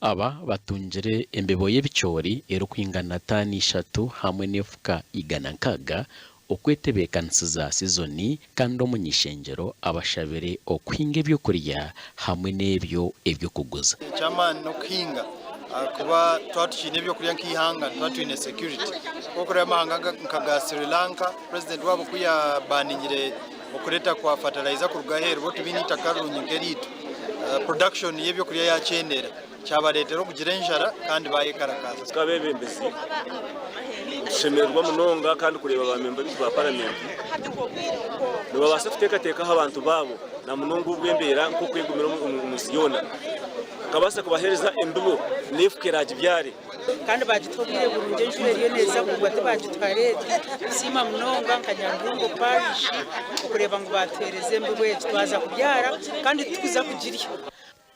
Aba batungire embibo y'ebicoori erikwingana taani ishatu hamwe n'efuka 160 okwetebeekanisiza sizoni kandi omuny'ishengyero abashabire okuhinga eby'okurya hamwe n'ebyo eby'okuguza. Eky'amaani n'okuhinga ahakuba twaba tukiine eby'okurya nk'eihanga nituba twine security. Ku orikureeba amahanga nka ga Sri Lanka, purezidenti waabo ku yaabaningire okureeta kwa fertilizer kuruga aheeru bo tibaine eitaka rirungi nk'eriitu, production y'ebyokurya yakyendera kyabareetera okugira enjara kandi bayekarakaasa. Nk'abeebembezi, nitushemererwa munonga kandi kureeba baamemba baitu ba paramenti nibabaasa kuteekateeka aha bantu baabo na munonga obu embeera nk'oku egumire omu nsi yoona. Bakabaasa kubaheereza embibo n'efuka eraagibyare. Kandi baagituha obwire burungi enjura eriyo neeza kugwa tibaagituha leeti. Nitusiima munonga nka Nyarubungo Parish okureeba ngu baatuheereza embibo egi twaza kubyara kandi titukuza kugirya.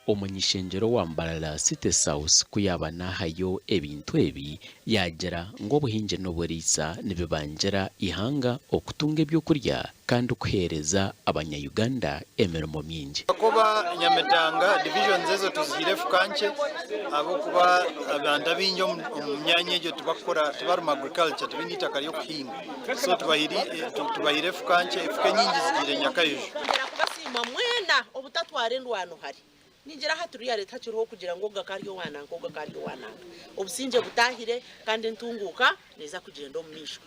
Omuny'ishengyero wa Mbarara City South ku yaaba naahayo ebintu ebi, yaagira ngu obuhingi n'oburiisa nibibangira eihanga okutunga eby'okurya kandi kuheereza abanya Uganda emirimo mingi. Ahakuba Nyamitanga divisions ezo tuzihaire efuka nkye ahabw'okuba abantu abaingi omu myanya egyo tibakukora tibari mu agriculture tibaine eitaka ry'okuhinga so tubahaire efuka nkye, efuka enyingi zigiire Nyakaiju. Ningira kubasiima mwena obutatwara endwano hare. Ningira hati ruyare tihakiriho okugira ngu ogu akari owa nanka ogu akari owa nanka. Obusingye butaahire kandi entunguuka neeza kugyenda omu maisho.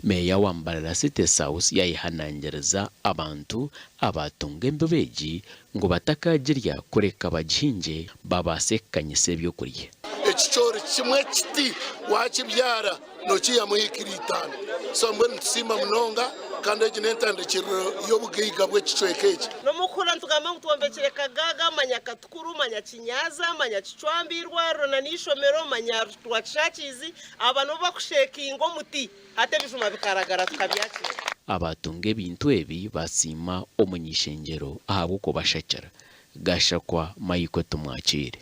Meeya wa Mbarara City South yayehanangiriza abantu abaatunga embibo egi ngu batakaagirya kureka bagihingye babaase kukanyisa ebyokurya. Ekicoori kimwe kiti wakibyara nokiihamu hiika itaano. So mbwenu nitusiima munonga kandi egi n'entandikiriro y'obugaiga bw'ekicweka eki. N'omu kuhurira nitugamba ngu twombekire Kagaaga, manya Katukuru, manya Kinyaza, manya Kicwamba eirwariro na n'eishomero, manya Rwakishakiizi, aba nibo bakushekinga omuti hati ebijuma bikaragara tukabyakira. Abaatunga ebintu ebi basiima omuny'ishengyero ahabw'okubashakira. Gashakwa Michael Tumwakiire.